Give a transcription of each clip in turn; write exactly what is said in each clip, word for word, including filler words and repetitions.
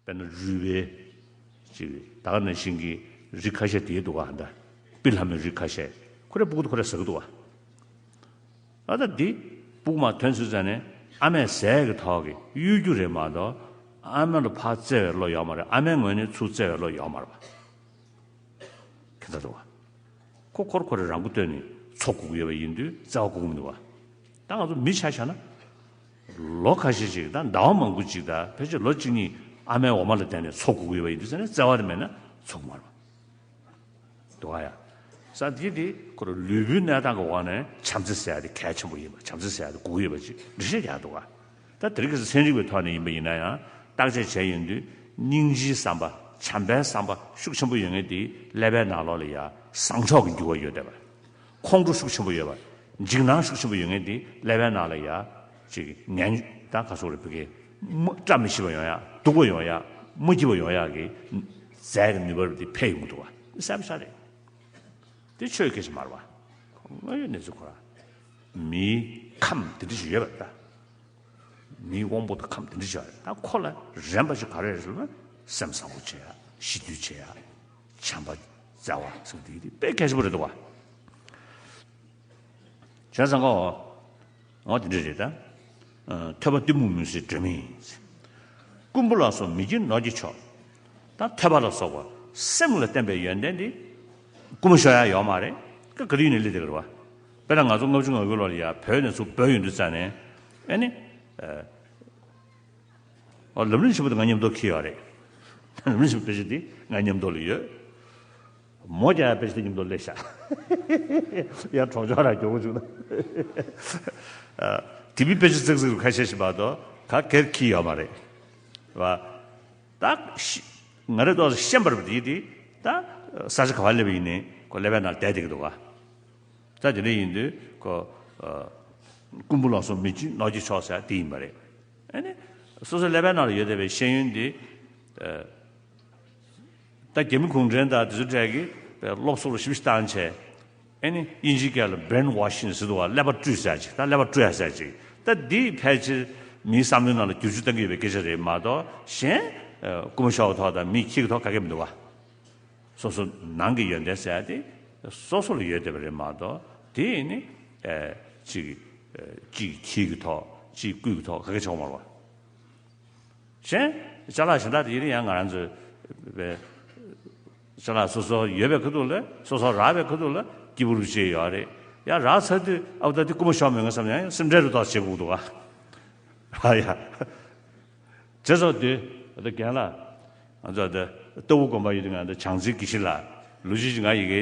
དཔེར་ན་རུས་པའི་ཅིག་ད་ག་ནང་བཞིན་གྱི་རིགས་ཁ་ཤས་དེ་འདུག་ག་ད་པི་ལྷ་མོའི་རིགས་ཁ་ཤས་ཁོ་རེ་སྤུ་གུ་ཁོ་རེ་ཟ་གི་འདུག་ག་ཨ་ད་འདི་སྤུ་གུ་མར་ཐོན་ཚུལ་ཙམ་ནས་ཨ་མས་ཟས་ཀྱི་ཐོག་གི་གཡོ་སྒྱུ་རེད་མ་གཏོགས་ཨ་མ་ལ་ཕར་བརྩེ་བའི་བློ་ཡོད་མ་རེད། ཨ་མའི་ངོས་ནས་ཚུར་བརྩེ་བའི་བློ་ཡོད་མ་རེད་པ། ཁྱད་མཚར་འདུག་བ། ཁོ་ཁོར་ཁོ་རེ་རང་མགོ་བཏོན་ནས་འཚོ་དགོས་ཀྱི་ཡོད་པ་ཡིན་དུས་བརྩེ་བ་དགོས་ཀྱི་མི་འདུག་བ། ད་ང་ཚོ་མི་ཆ་བཞག་ན། ལོ་ཁ་ཤས་ཅིག་ད་ཟླ་བ་མང་པོ་ཅིག་ད་ཕལ་ཆེར་ལོ་གཅིག་གཉིས་ཨ་མའི་འོ་མ་ལ་བརྟེན་ནས་འཚོ་དགོས་ཀྱི་ཡོད་པ་ཡིན་དུས་ཟེར་ནས་བརྩེ་བ་དེ་མེད་ན་འཚོ་གི་མ་རེད་བ། འདུག་ག་ཡ། ས་དེ་དེ་ཁོ་རང་ལུས་པོའི་གནས་སྟངས་ཀྱི་འོག་ནས་བྱམས་བརྩེ་ཟེར་ཡ་དེ་གལ་ཆེན་པོ་ཡིན་པ། བྱམས་བརྩེ་ཟེར་ཡ་དེ་དགོས་ཀྱི་ཡོད་པ་ཅིག་འགྲེལ་བཤད་རྒྱག་འདུག་ག་ད་དེ་རིང་ཁ་སང་ཚན་རིག་པའི་ཐོག་ནས་ཡིན་པ་ཡིན་ན་ཡང་བརྟག་དཔྱད་བྱས་ཡོང་དུས་སྙིང་རྗེའི་བསམ་པ་བྱམས་པའི་བསམ་པ་ཤུགས་ཆེན་པོ་ཡོད་མཁན་དེ་ཀླད་པའི་ནང་ལོགས་ལ་ཡ་བཟང་ཕྱོགས་ཀྱི་འགྱུར་བ་ཡོད་བསྡད་པ། ཁོང་ཁྲོ་ཤུགས་ཆེན་པོ་ཡོད་པ། འཇིགས་སྣང་ཤུགས་ཆེན་པོ་ཡོད་མཁན་དེ་ཀླད་པའི་ནང་ལ་ཡ་ཅིག་ངན་ད་ག་སོགས་རེ་བུ་གའི་མ་བཀྲ་མི་ཤིས་པ་ཡོང་ཡ་སྡུག་པ་ཡོང་ཡ་མ་སྐྱིད་པ་ཡོང་ཡ་གི་རྫས་ཀྱི་ནུས་པ་རེ་དེ་འཕེལ་ཡོང་གི་འདུག་བ། གསལ་པོ་ཆགས་རེད། དེ་ཆོས་སྐད་ཆ་མ་རེད་བ། དངོས་ཡོད་གནས་ཚུལ་ཁོ་ར། མིའི་ཁམས་དེ་འདྲ་ཞིག་ཡོད་པ་རེད་ད། མིའི་དབང་པོ་དང་ཁམས་དེ་འདྲ་ཞིག་ཡོད་རེད་ད། ཁོ་ལ་རན་པ་ཞིག་ག་རེ་རེད་ཟེར་ན་སེམས་བཟང་པོ་བྱེད་ཡ། ཞི་དུལ་བྱེད་ཡ། བྱམས་པ་བརྩེ་བ་ཟེར་དེ་དེ་དཔེ་གལ་ཆེན་པོ་རེད་འདུག་བ། བྱས་ཙང་ཀོ། འོ་དེ་འདྲ་རེད་ད། ཨ། ཐོས་པ་གཏི་མུག་མུན་སེལ་སྒྲོན་མེ་ཡིན། རྐུན་པོ་ལ་སོགས་མི་སྐྱིད་ནོར་གྱི་མཆོག་ད་ཐོས་པ་ལ་སོགས་པ་སེམས་ལ་བརྟེན་པའི་ཡོན་ཏན་འདི་རྐུན་མ་ཤོར་ཡ་ཡོད་མ་རེད། ཀ་ག་དུས་ནས་སླེབས་བསྡད་ཀྱི་རེད་བ། དཔེར་ན་ང་ཚོ་ལྔ་བཅུ་ང་དགུ་ལོ་ལ་ཡ་བོད་ནས་ཚུར་བྲོས་ཡོང་དུས་ཙ་ནས་ཨ་ནི། ཨ། ཨོ། ལམ་རིམ་ཆེན་པོ་དེ་ང་མཉམ་དུ་འཁྱེར་ཡོད་རེད། ལམ་རིམ་ཆེན་པོ་དཔེ་ཆ་དེ་ང་མཉམ་དུ་ལ་ཡོད། མོ་རྒྱག་ཡ་དཔེ་ཆ་དེ་མཉམ་དུ་སླེབས་ཤག་ཡར་གྲོང་ཆོག་ར་མགྱོགས་པོ་བྱུང་ན། ཨ། དེ་མིན་དཔེ་ཆ་ཙིག་ཙིག་རུ་ཁ་ཤས་ཤིག་བར་དུ་ག་གེར་འཁྱེར་ཡོད་མ་རེད། བ། ད་ཤི། ང་རེ་ཏོག་ཙམ་ཤེས་པར་དེ་དེ་ད་ས་ཆ་ག་བ་སླེབས་པ་ཡིན་ནའི་ཁོ་ཀླད་པའི་ནང་བསྡད་བསྡད་ཀྱི་འདུག་ག་ད་དེ་འདྲ་ཡིན་དུས་ཁོ། ཨ། རྐུན་པོ་ལ་སོགས་མི་སྐྱིད་ནོར་གྱི་མཆོག་ཟེར་དེ་ཡིན་པ་རེད། ཨ་ནི། སོ་སོའི་ཀླད་པའི་ནང་ལ་ཡོད་བསྡད་པའི་ཤེས་ཡོན་དེ། ཨ། ད་རྒྱ་མི་གུང་ཁྲན་དང་དེ་ཚོ་གྲས་ཀྱིས་སློབ་གསོ་ལ་ཞིབ་ཞིབ་བཏང་བྱས། ཨ་ནི་དབྱིན་ཇིའི་སྐད་ལ་brainwashing་ཟེར་འདུག་བ། ཀླད་པ་བཀྲུས་ཟེར་ཅིག་ད་ཀླད་པ་བཀྲུ་ཡ་ཟེར་ཅིག་ད་འདི་ཕལ་ཆེར་མིའི་བསམ་བློའི་ནང་ལ་བསྒྱུར་བཅོས་གཏང་གི་ཡོད་པའི་སྐད་ཆ་རེད་མ་གཏོགས་གཞན། ཨ། རྐུན་མ་ཤོར་བའི་ཐོག་དང་མི་འཁྱེར་གྱི་ཐོག་ག་གེ་མི་འདུག་བ། སོ་སོ་ནང་གི་ཡོན་ཏན་ཟེར་ཡ་དེ་སོ་སོ་ལ་ཡོད་བསྡད་པ་རེད་མ་གཏོགས་དེ་ནི། ཨ། གཅིག་ཨ། གཅིག་འཁྱེར་གྱི་ཐོག་གཅིག་བརྐུས་ཀྱི་ཐོག་ག་གེ་ཆགས་མ་རེད་བ། གཞན། ཅ་ལག་གཞན་དག་དེ་ཡིན་ན་ཡང་ང་རང་ཚོའི་ཅ་ལག་སོ་སོ་ཡོད་པའི་ཁ་ཐུག་ལ་སོ་སོ་རག་པའི་ཁ་ཐུག་ལ་སྐྱིད་པོ་རུ་བྱས་ཡོད་རེད། ཡང་རག་ཚར་དུས་ཨ་ད་དེ་རྐུན་མ་ཤོར་མེད་ང་བསམ་ཡང་སེམས་ཁྲལ་རུ་ཏོག་བྱེད་དགོས་འདུག་ཨ། ཨ་ཡ། བྱས་ཙང་དུས་ད་རྒན་ལགས། ང་ཚོ་ད་ལྟ་བུ་དགོན་པ་ཡོད་དུས་ང་ད་བྱང་རྩེའི་དགེ་བཤེས་ལགས་ལོ་རྒྱུས་ང་ཡི་གེ་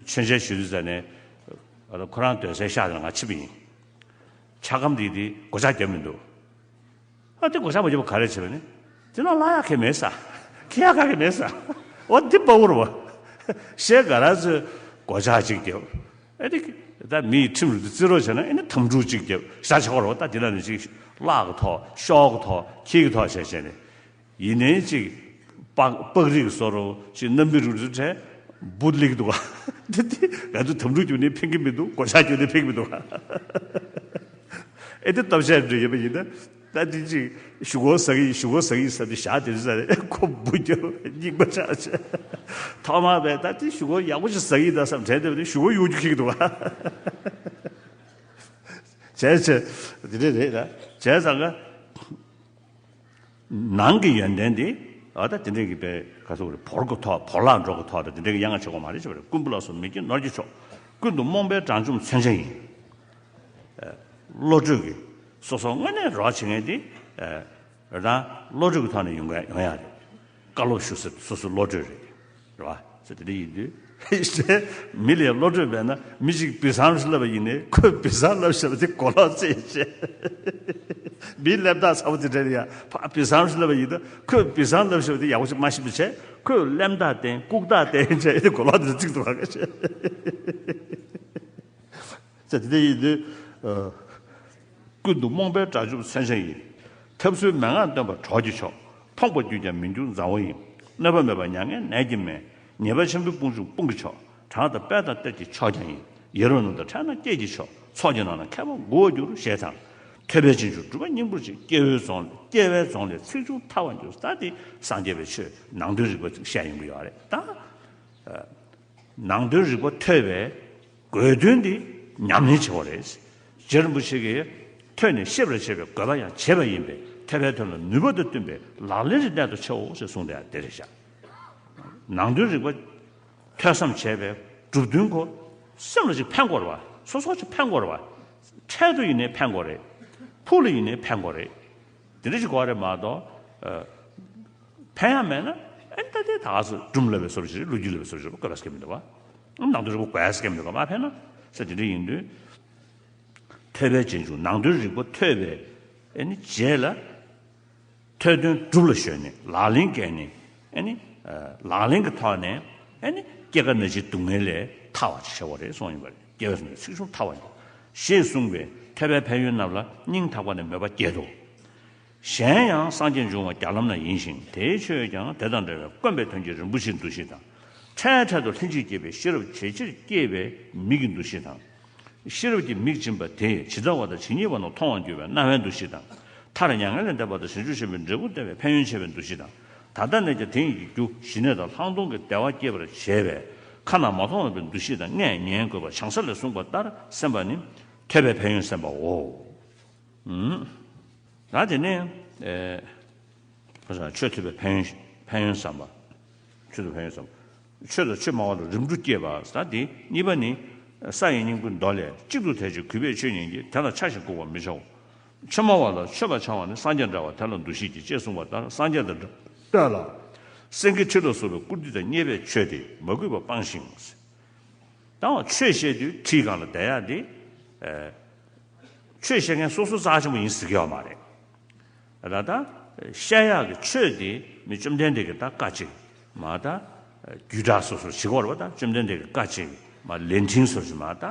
མཆོད་མཇལ་ཞུ་དུས་ཙ་ནས་ཁོ་རང་སྡོད་སའི་ཤག་དེ་ལ་ང་ཕྱིན་པ་ཡིན། ཆ་སྒམ་དེ་དེ་སྒོ་ལྕགས་བརྒྱབ་མི་འདུག་ཨ་དེ་སྒོ་ལྕགས་མ་བརྒྱབ་པ་ག་རེ་བྱས་པ་ནི། དེ་ནང་བླང་ཡག་གི་མེད་ས། འཁྱེར་ཡག་ག་གི་མེད་ས། འོ་འདི་དཔའ་བོ་རེད་བ། གཞན་ག་ར་ཚོས་སྒོ་ལྕགས་གཅིག་བརྒྱབ། ཨ་དེ་ད་མི་ཡི་ཁྲིམས་རུ་དེ་བརྩི་རོགས་བྱས་ན་ཨ་ནི་དམ་ཕྲུག་གཅིག་བརྒྱབ་ཤ་ཆགས་རོགས་ད་དེ་ལ་ནི་ཅིག་གླག་གི་ཐོག་ཤོག་གི་ཐོག་ཁྱི་གི་ཐོག་བྱས་བྱས་ནས། ཡིན་ནའི་ཅིག་པགས་པགས་རིགས་བཟོ་རོགས་ཅིག་རྣམ་སྨིན་རུ་དེ་ཚོ་བྲལ་འབུ་ལེགས་འདུག་ག་དེ་དེ་ང་ཚོ་དམ་ཕྲུག་རྒྱུག་ནས་ཕན་གི་མི་འདུག་སྒོ་ལྕགས་རྒྱུག་ནས་ཕན་གི་མི་འདུག་ག་ཨེ་དེ་སྟོབས་ཆེན་འདྲ་ཡོད་པ་ཡིན་ན། ད་དེ་ཅིག་ཞུ་སྒོ་ཟ་གི་ཡིན་ཞུ་སྒོ་ཟ་གི་ཡིན་ཟེར་ཏེ་བཞག་དེ་ཚོ་ཟ་རེད་ཁོ་འབུ་རྒྱབ་སྙིང་པ་ཆགས་ཆེ། ཐོག་མར་བས་ད་དེ་ཞུ་སྒོ་ཡག་པོ་ཞིག་ཟ་གི་ཡིན་ད་བསམ་དྲན་བསྡད་པ་དེ་ཞུ་སྒོ་གཡོ་སྒྱུ་ཁེག་འདུག་ག་བྱས་ཚེ་དེ་འདྲ་རེད་ད་བྱས་ཙང་ག་ནང་གི་ཡོན་ཏན་འདི་ཨ་ད་དེ་འདྲས་ཀྱི་པའི་ག་ཚོད་རེད་བོར་གི་ཐོག་བོར་བརླག་འགྲོ་གི་ཐོག་ད་དེ་འདྲས་ཀྱི་གཡང་ང་ཆེ་གོ་མ་རེད་ཅེས་པ་རེད། རྐུན་པོ་ལ་སོགས་མི་སྐྱིད་ནོར་གྱི་མཆོག་ཀུན་ཏུ་རྨོངས་པའི་དགྲ་བཅོམ་མཚོན་ཆ་ཡིན། བློ་གྲོས་ཀྱི་སོ་སོ་དངོས་གནས་རོགས་བྱེད་མཁན་འདི་རང་བློ་གྲོས་ཀྱི་ཐོག་ནས་ཡོང་ག་ཡོང་ཡ་རེད། བཀའ་སློབ་ཞུ་ཟེར་སོ་སོའི་བློ་གྲོས་རེད། རེད་བ། ཟེར་དེ་འདྲ་ཡིན་དུས། མི་ལ་བློ་གྲོས་མེད་ན་མི་ཞིག་བུད་སོང་ཞེས་ལབ་པ་ཡིན་ནའི་ཁོས་བུད་སོང་ལབ་བཞག་པ་དེ་གོ་ལོག་རྩེད་བྱེད། མིའི་སླེབས་སྟངས་ཚ་པོ་དེ་འདྲ་ཡ་ཕར་བུད་སོང་ཞེས་ལབ་པ་ཡིན་ན་ཁོས་བུད་སོང་ལབ་བཞག་པ་དེ་ཡག་པོ་ཞིག་མ་ཤེས་པ་བྱས་ཁོས་སླེབས་སྟངས་བསྟན་ལྐུགས་སྟངས་བསྟན་བྱས་དེ་གོ་ལོག་དེ་ཚོ་བརྩིགས་འདུག་ག་བྱས། ཟེར་དེ་འདྲ་ཡིན་དུས། ཨ། ཀུན་ཏུ་རྨོངས་པའི་དགྲ་བཅོམ་མཚོན་ཆ་ཡིན། ཐབས་སུའི་མན་ངག་སྟོན་པ་གྲོགས་ཀྱི་མཆོག་ཕོངས་པ་རྒྱུད་ཀྱང་མི་འགྱུར་མཛའ་བོ་ཡིན། གནོད་པ་མེད་པ་མྱ་ངན་ནད་ཀྱིས་མེད། ཉེས་པ་ཆེན་པོའི་དཔུང་འཇོམས་དཔུང་གི་མཆོག་གྲངས་དང་དཔེ་དང་གཏེར་གྱི་མཆོག་ཀྱང་ཡིན། ཡ་རབས་ནང་དུ་འཕྲད་ན་སྐྱེས་ཀྱི་མཆོག་ཚོགས་ཀྱི་ནང་ན་མཁས་པ་མགོ་བོར་འགྱུར་ཞེས་དང་། ཐོས་པས་རྗེས་འཇུག་གྲུབ་པ་སྙིང་པོར་བྱེད། སྐྱེ་བོའི་རྫོང་སྐྱེ་བའི་རྫོང་ལས་ཚེགས་ཆུང་ཐར་བར་འགྱུར། ད་དེ་སངས་རྒྱས་པའི་ཆོས་ནང་དོན་རིག་པ་ཅིག་བཤད་ཡོང་གི་ཡོད་རེད་ད། ནང་དོན་རིག་པ་ཐོས་པའི་དགོས་དོན་འདི་ཉམས་ལེན་བྱེད་པ་རེད། རྗེ་རིན་པོ་ཆེ་གིས་ཐོས་ནས་ཤེས་པར་བྱེད་པའི་དགོས་པ་ཡང་བྱེད་པ་ཡིན་པས། ཐོས་པའི་དོན་ལ་ནུས་པ་དང་བསྟུན་པའི་ལག་ལེན་རེ་གནད་དུ་ཆེའོ་ཞེས་གསུངས་པ་དེ་རེད་ཤག་ནང་དོན་རིག་པ་ཐོས་བསམ་བྱས་པའི་གྲུབ་དོན་ཁོ་སེམས་ལ་ཅིག་ཕན་དགོས་རེད་བ། སོ་སོ་ཅིག་ཕན་དགོས་རེད་བ། འཕྲལ་དུ་ཡིན་ནའི་ཕན་དགོས་རེད། ཕུགས་ལ་ཡིན་ནའི་ཕན་དགོས་རེད། དེ་འདྲ་ཅིག་དགོས་རེད་མ་གཏོགས། ཕན་ཡང་མེད་ན་ཨེ་ད་དེ་ད་ག་སེ་སྒྲུང་ལབ་པའི་བཟོ་འདྲ་ཞིག་རེད། ལོ་རྒྱུས་ལབ་པའི་བཟོ་འདྲ་ཞིག་རེད། དགོས་པ་སྐད་མི་འདུག་བ། ནང་དོན་རིག་པ་དགོས་ཡ་སྐད་མི་འདུག་ག་མ་ཕན་ན་ས་དེ་འདྲ་ཡིན་དུས། ཐོས་པས་རྗེས་འཇུག་ནང་དོན་རིག་པ་ཐོས་པའི་ཨེ་ནི་རྗེས་ལ། ཐོས་དོན་སྒྲུབ་ལ་གཞོལ་ནས་ལག་ལེན་བཀལ་ནས་ཨེ་ནི། ལག་ལེན་གྱི་ཐོག་ནས་ཨེ་ནི་སྐྱེ་རྒ་ན་འཆིའི་སྡུག་བསྔལ་ལས་ཐར་བ་ཅིག་བྱ་བ་རེད་གསུངས་ཡོད་པ་རེད། སྐྱེ་བའི་ཚེགས་ཆུང་ཐར་བ་ཡིན། ཞེས་གསུངས་པས་ཐོས་པའི་ཕན་ཡོན་རྣམས་ལ་སྙིང་ཐག་པ་ནས་མོས་པ་བསྐྱེད་དོ། གཞན་ཡང་སངས་རྒྱས་འབྱུང་བ་བརྒྱ་ལམ་ན་ཡིན་ཞིང་། དེའི་ཆོས་ཀྱང་དེ་དང་འདྲ་བའི་དཀོན་པའི་དོན་གྱི་རིན་པོ་ཆེའི་འདུ་ཤེས་དང་། འཕྲལ་འཕྲལ་དུ་ལྷན་ཅིག་སྐྱེས་པའི་ཤེས་རབ་ཇེ་ཆེར་སྐྱེས་པའི་མིག་གི་འདུ་ཤེས་དང་། ཤེས་རབ་ཀྱི་མིག་སྦྱིན་པ་དེས་ཇི་ལྟ་བ་དང་ཇི་སྙེད་པ་རྣམས་མཐོང་བར་འགྱུར་བའི་རྣ་བའི་འདུ་ཤེས་དང་། མཐར་མྱ་ངན་ལས་འདས་པ་དང་བྱང་ཆུབ་ཤེས་པའི་འབྲས་བུ་བསྟན་པའི་ཕན་ཡོན་ཆེ་བའི་འདུ་ཤེས་དང་། ད་ལྟ་ནས་ཀྱང་དེ་ཉིད་ཀྱི་རྒྱུ་ཞི་གནས་དང་ལྷག་མཐོང་གི་བདེ་བ་སྐྱེད་པར་བྱེད་པའི་ཁ་ན་མ་ཐོ་བའི་འདུ་ཤེས་དང་། ལྔས་ཉན་དགོས་པ་བྱང་ས་ལས་གསུངས་པ་ལྟར་སེམས་པ་ནི་ཐོས་པའི་ཕན་ཡོན་སེམས་པའོ། ད་དེ་ནས་ཨེ། ཆོས་ཐོས་པའི་ཕན་ཡོན་ཕན་ཡོན་བསམ་པ། ཆོས་ཐོས་ཕན་ཡོན་བསམ་པ། ཆོས་དང་ཆོས་སྨྲ་བ་ལ་རིམ་གྲོ་བསྐྱེད་པ་ཟེར་དེ་གཉིས་པ་ནི། ས་ཡི་སྙིང་པོའི་མདོ་ལས། གཅིག་ཏུ་དད་ཅིང་གུས་པས་ཆོས་ཉན་གྱི། དེ་ལ་ཆགས་ཤིང་བཀུར་བར་མི་བྱའོ། ཆོས་སྨྲ་བ་ལ་མཆོད་པ་འཆང་བ་ནི་སངས་རྒྱས་འདྲ་བ་དེ་ལ་འདུ་ཤེས་ཀྱིས་ཅེས་གསུངས་པ་ལྟར་སངས་རྒྱས་དང་འདྲ་བ་ལ། སེང་གེ་ཁྲི་ལ་སོགས་པའི་བཀུར་སྟི་དང་བརྙས་པའི་ཆོས་དེས་མ་གུས་པ་སྤངས་ཤིང་། ད་ཆོས་བཤད་དུས་ཁྲིའི་སྒང་ལ་བསྡད་ཡ་དེ། ཆོས་བཤད་མཁན་སོ་སོ་རྩ་ཆེན་པོ་ཡིན་ཟེར་གྱི་ཡོད་མ་རེད། ད་ལྟ་བཤད་ཡག་གི་ཆོས་དེ་མི་བཅོམ་ལྡན་འདས་ཀྱི་ད་བཀའ་གཅིག་མ་ད་རྒྱུད་གྲྭ་སོ་སོར་བྱེད་དགོས་རེད་པ། ད་བཅོམ་ལྡན་འདས་ཀྱི་བཀའ་གཅིག་མ་ལས་འཕྲིན་སོ་སོར་མ་ད་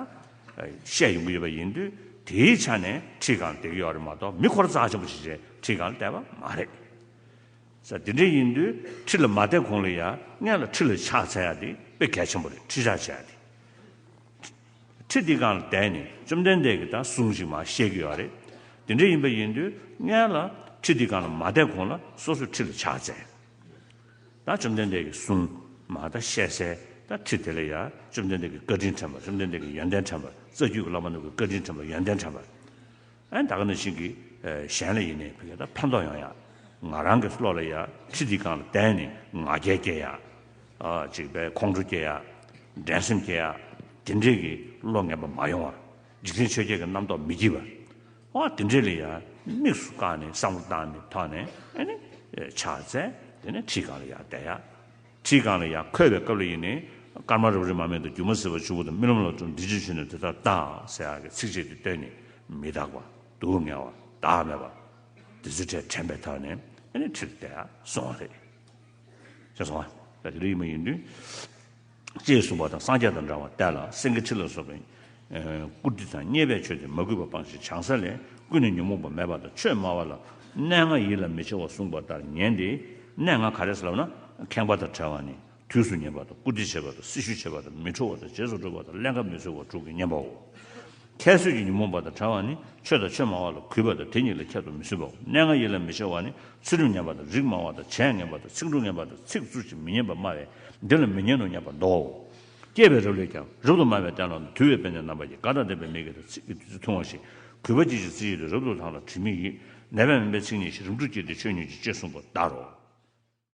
བཤད་ཡོང་གི་ཡོད་པ་ཡིན་དུས། དེའི་ཆ་ནས་ཁྲིའི་སྒང་བསྡད་ཀྱི་ཡོད་རེད་མ་གཏོགས་མི་ཁོ་ར་རྩ་ཆེན་པོ་ཞིག་བྱས་ཁྲིའི་སྒང་ལ་བསྡད་པ་མ་རེད། ས་དེ་འདྲ་ཡིན་དུས་ཁྲི་ལ་མ་བསྡད་གོང་ལ་ཡ་སྔོན་ལ་ཁྲི་ལ་ཕྱག་འཚལ་ཡ་དེ་དཔེ་གལ་ཆེན་པོ་རེད། ཁྲི་ཕྱག་འཚལ་ཡ་དེ། ཁྲི་འདི་སྒང་ལ་བསྡད་ནས་བཅོམ་ལྡན་འདས་ཀྱི་ད་གསུང་ཞིག་མར་བཤད་ཀྱི་ཡོད་རེད། དེ་འདྲ་ཡིན་པ་ཡིན་དུས་སྔོན་ལ་ཁྲི་འདི་སྒང་ལ་མ་བསྡད་གོང་ལ་སོ་སོས་ཁྲི་ལ་ཕྱག་འཚལ། ད་བཅོམ་ལྡན་འདས་ཀྱི་གསུང་མར་ད་བཤད་སའི་ད་ཁྲི་དེ་ལ་ཡ་བཅོམ་ལྡན་འདས་ཀྱི་བཀའ་དྲིན་དྲན་པ། བཅོམ་ལྡན་འདས་ཀྱི་ཡོན་ཏན་དྲན་པ། རྩ་རྒྱུད་ཀྱི་བླ་མ་རྣམས་ཀྱི་བཀའ་དྲིན་དྲན་པ། ཡོན་ཏན་དྲན་པ། ཨ་ནི་ད་ག་ནང་བཞིན་གྱི་ཨ་གཞན་ལ་ཡིན་ནའི་ཕ་གི་ད་ཕན་ཐོགས་ཡོང་ཡ། ང་རང་གི་བློ་ལ་ཡ་ཁྲི་འདི་སྒང་ལ་བསྡད་ནས་ང་རྒྱལ་སྐྱེ་ཡ། ཨ་ཅིག་པའི་ཁོང་ཁྲོ་སྐྱེ་ཡ། འགྲན་སེམས་སྐྱེ་ཡ། དེ་འདྲས་ཀྱི་བློ་ངན་པ་མ་ཡོང་བ། འཇིག་རྟེན་ཆོས་བརྒྱད་ཀྱི་རྣམ་རྟོག་མི་སྐྱེ་བ། ཨ་དེ་འདྲས་ལ་ཡ་དམིགས་སུ་བཀར་ནས་བསམ་བློ་བཏང་ནས་ཐོག་ནས་ཨ་ནི་ཕྱག་འཚལ། དེ་ནས་ཁྲིའི་སྒང་ལ་ཡ་བསྡད་ཡ། ཁྲིའི་སྒང་ལ་ཡ་འཁོད་པའི་སྐབས་ལ་ཡིན་ནའི་སྐར་མ་རབ་རིབ་མ་སྨིན་དང་སྒྱུ་མ་ཟིལ་པ་ཆུ་བུར་དང་རྨི་ལམ་ལ་སོགས་འདི་ཕྱིར་བྱོན་ནས་དེ་ལྟར་བལྟ་ཟེར་ཡག་གི་ཚིགས་བཅད་དེ་བཏོན་ནས་མི་རྟག་པ། སྡུག་བསྔལ་བ། བདག་མེད་པ། འདི་ཚོའི་གྲས་དྲན་པའི་ཐོག་ནས་ཨ་ནི་ཁྲིར་བསྡད་ཡག་གསུངས་པ་རེད། ཤེས་སོང་ང་། ད་དེ་འདྲ་ཡིན་པ་ཡིན་དུས། ཅེས་གསུངས་པ་དང་། སངས་རྒྱས་དང་འདྲ་བ་དེ་ལ་སེང་གེ་ཁྲི་ལ་སོགས་པའི་ཨ་བཀུར་སྟི་དང་བརྙས་པའི་ཆོས་དེས་མ་གུས་པ་སྤངས་ཤིང་། བྱང་ས་ལས། ཀུན་ནས་ཉོན་མོངས་པ་མེད་པ་དང་། ཆོས་སྨྲ་བ་ལ་གནས་ལྔ་ཡིད་ལ་མི་བྱ་བར་གསུངས་པ་ལྟར་ཉན་ཏེ། གནས་ལྔ་ག་རེ་ཟེར་ལབ་ན། ཁེངས་པ་དང་བྲལ་བ་ནི། དུས་སུ་ཉན་པ་དང་། བཀུར་སྟི་བྱེད་པ་དང་། སྲི་ཞུ་བྱེད་པ་དང་། མི་ཁྲོ་བ་དང་། རྗེས་སུ་འགྲོ་བ་དང་། ཀླན་ཀ་མི་བཟོད་པ་དྲུག་གིས་ཉེན་པའོ། ཁྱད་གསོད་ཀྱི་ཉོན་མོངས་པ་དང་བྲལ་བ་ནི། ཆོས་དང་ཆོས་སྨྲ་བ་ལ་གུས་པ་དང་། དེ་ཉིད་ལ་ཁྱད་དུ་མི་གསོད་པའོ། གནས་ལྔ་ཡིད་ལ་མི་བྱ་བ་ནི། ཚུལ་ཁྲིམས་ངན་པ་དང་། རིགས་དམའ་བ་དང་། བྱས་ངན་པ་དང་། ཚིག་འབྲུ་ངན་པ་དང་། ཚིག་རྩུབ་ཅིང་མི་སྙན་པ་སྨྲ་བས་འདི་ལ་མི་ཉན་ནོ་སྙམ་པ་མདོའོ། སྐྱེས་པའི་རབས་ལས་ཀྱང་རབ་ཏུ་དམའ་བའི་སྟན་ལ་དུལ་བའི་དཔེ་ནི་རྣམ་པར་རྒྱལ། དགའ་དང་ལྡན་པའི་མིག་གིས་ཚིག་གི་བདུད་རྩི་འཐུང་བ་བཞིན། གུས་པ་ཅན་གྱི་རྩིས་ཡིན་ཏེ་རབ་ཏུ་དང་ལ་དྲི་མེད་ཡིད། ནད་པས་སྨན་པའི་ཚིག་ཉན་ཞིང་། རིམ་གྲོ་བསྐྱེད་དེ་ཆོས་ཉོན་ཅིག །ཅེས་གསུངས་པ་ལྟར་རོ།